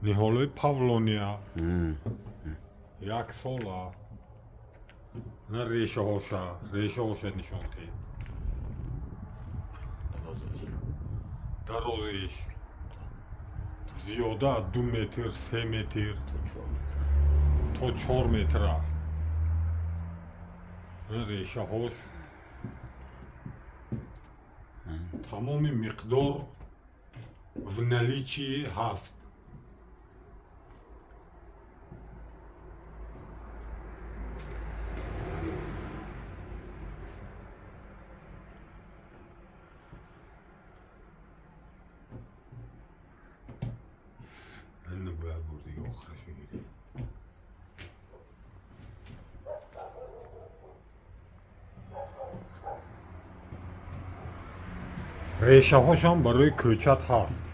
Ниҳолҳои павлония яксола. На, решаҳоша, решаҳоша нишон диҳед. Дарозиш. Дарозиш зиёда аз 2 метр, 3 метр. То 4 метр. То 4 метра. Ин решаҳош тамоми миқдор в наличии ҳаст. Ин бояд бурдига охираш бигирӣ. Решаҳошам барои кӯчат ҳаст.